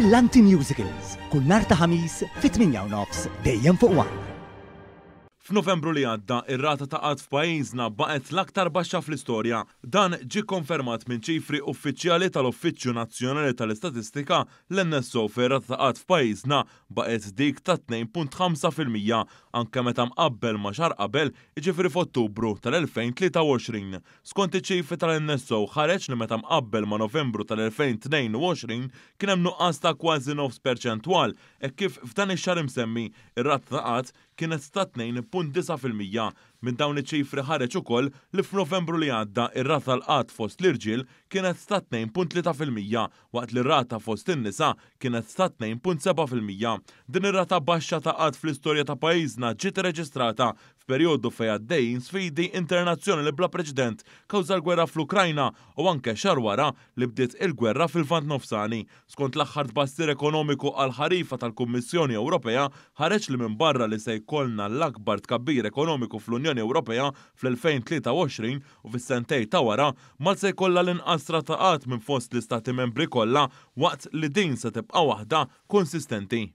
Brillanti Musicals, kull nhar ta' Ħamis fit-8:30 dejjem fuq One. F'Novembru li għadda, ir-rata ta' qgħad f'pajjiżna baqgħet l-aktar baxxa fl-istorja. Dan ġie kkonfermat minn ċifri uffiċjali tal-Uffiċċju Nazzjonali tal-Istatistika, l-NSO, fejn ir-rata ta' qgħad f'pajjiżna baqgħet dik ta' 2.5% anke meta mqabbel ma' xahar qabel, jiġifieri f'Ottubru tal-2023. Skont iċ-ċifri tal-NSO ħareġ li meta mqabbel ma' Novembru tal-2022 kien hemm nuqqas ta' kważi nofs perċentwal hekk kif f'dan ix-xahar imsemmi ir-rata ta' qgħad kienet ta' 2.9%. Minn dawn iċ-ċifri ħareġ ukoll li f'Novembru li għadda ir-rata tal-qgħad fost l-irġiel kienet ta' 2.3% waqt li r-rata fost in-nisa kienet ta' 2.7%. Din ir-rata baxxa ta' qgħad fl-istorja ta' pajjiżna ġiet irreġistrata f'perjodu fejn għaddejjin sfidi internazzjonali bla preċedent kawża l-gwerra fl-Ukrajna u anke xahar wara li bdiet il-gwerra fil-Lvant Nofsani. Skont l-aħħar tbassir ekonomiku għall-ħarifa tal-Kummissjoni Ewropea ħareġ li minbarra li se jkollna l-akbar tkabbir ekonomiku fl-Unjoni Ewropea fl-2023 u fis-sentej ta' wara, Malta se jkollha l-inqas rata qgħad minn fost l-Istati Membri kollha waqt li din se tibqa' waħda konsistenti.